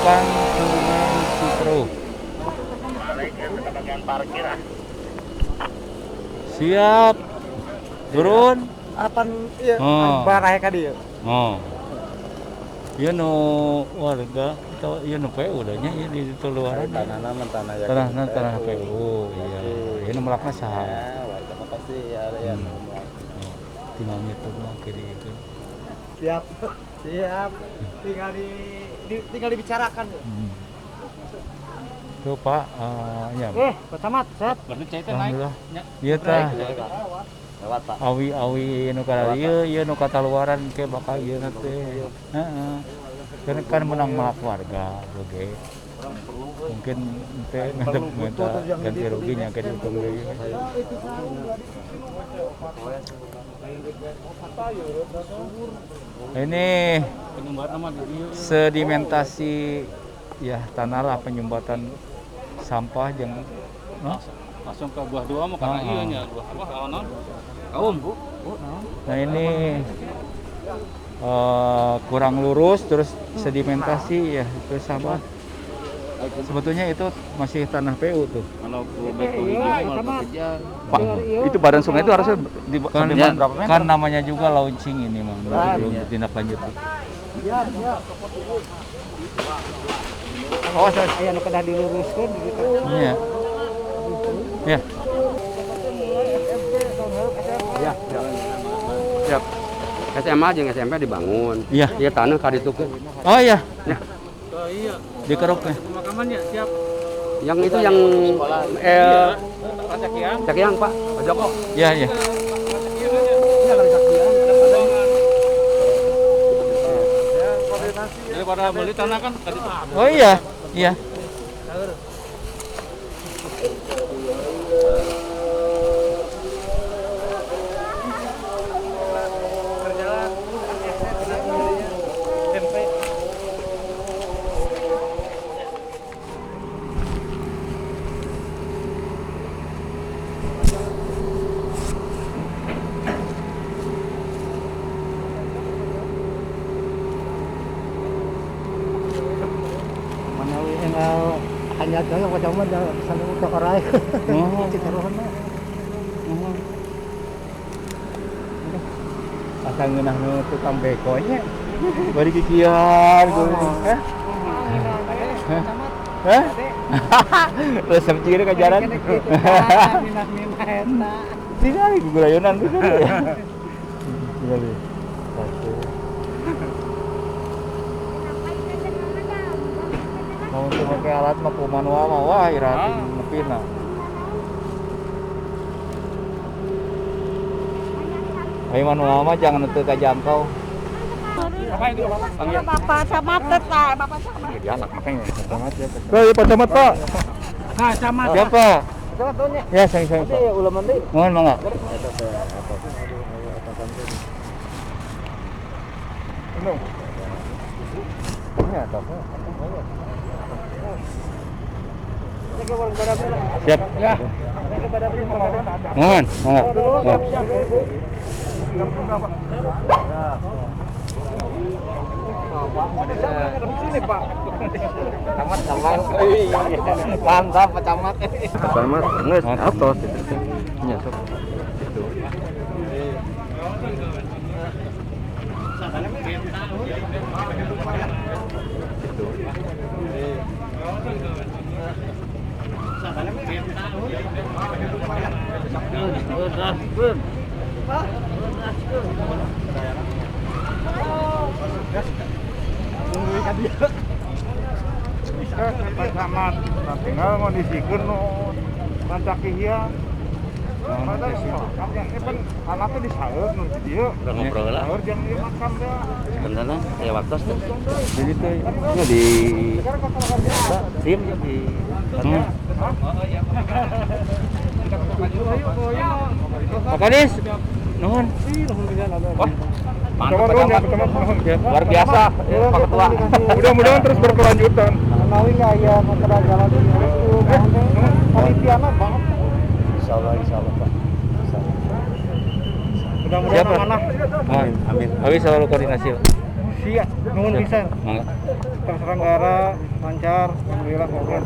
Kerukan Sungai Cikeruh. Siap. Turun. Apan iya, baraya ka dieu. Oh. Ieu nu warga atau ieu nu PU da nya ieu di luaran. Tanahna mah tanah ya. Tanahna tanah PU, iya. Ieu nu melakna saha? Warga mah pasti ada yang melak. Tinggal ngitung mah ke dieu. Siap. Siap. Tinggal tinggal dibicarakan. Tuh Pak, ya. Pak Camat, sehat. Berarti cai teh naik. Iya tah. Lewat Pak. Awi-awi nu ka ieu, ieu nu kataluaran ke bakal ieu teh. Heeh. Kan menang melak warga oge. Mungkin teh minta ganti rugi nya ke dihitung deui. Ini sedimentasi ya tanah lah, penyumbatan sampah jeung langsung ke buah dua mah karena ieu nya buah apa naon? Kaum, Bu. Nah ini kurang lurus terus sedimentasi ya itu sampah. Sebetulnya itu masih tanah PU tuh. Kalau Pak, itu badan sungai itu harusnya di kan, berapa meter? Kan namanya juga launching ini mah, belum tindak lanjut. Oh, aya nu kedah diluruskeun gitu. Iya. Ya. Ya. Siap. SMA jeung SMP dibangun. Iya. Iya tanah ka ditu ke. Oh iya. Ya. Oh iya. Dikeruknya. Pemakamannya siap. Yang itu yang Cakiang. Cakiang Pak, Pak Joko. Iya, iya. Daripada beli tanah kan tadi. Oh iya, iya. Hanya jalan ke zaman sampai ke orai. Oh. Cikeruhna. Asa ngeunah nu tukang beko nya. Bari kikian gue. Hah? Hah? Resep ciri ka jalan. Tingali gugurayonan tuh. Tingali. Satu. Mau untuk pakai alat mah manual mah wah iraha nepina. Ayo manual mah jangan teu kajangkau. Bapak Camat tetap, Bapak Camat. Dialak makanya. Camat ya. Oh, Pak Camat, Pak. Nah, Camat. Siapa? Camat nya. Ya, sayang-sayang. Iya, ulah mandi. Mohon mangga. Siap. Ya. Mohon, mangga. Camat sama. Mantap Pak Camat. Camat geus atos itu. Nya sok. Itu. Itu. Pak Camat, tinggal ngondisikeun nu Rancakihiang. Padahal kan disaeur nu di dieu. Urang ngobrol lah. Saeur jeung ieu makam teh. Sebenarnya aya waktu teh. Jadi teh nya di SIM di Pak Kadis, nuhun. Wah, mantap Pak Camat. Luar biasa, Pak Ketua. Mudah-mudahan terus berkelanjutan. Insyaallah, insyaallah Pak. Mudah-mudahan amanah. Amin. Amin. Abi selalu koordinasi. Siap, nuhun pisan. Mangga. Terselenggara lancar, alhamdulillah ngobrol.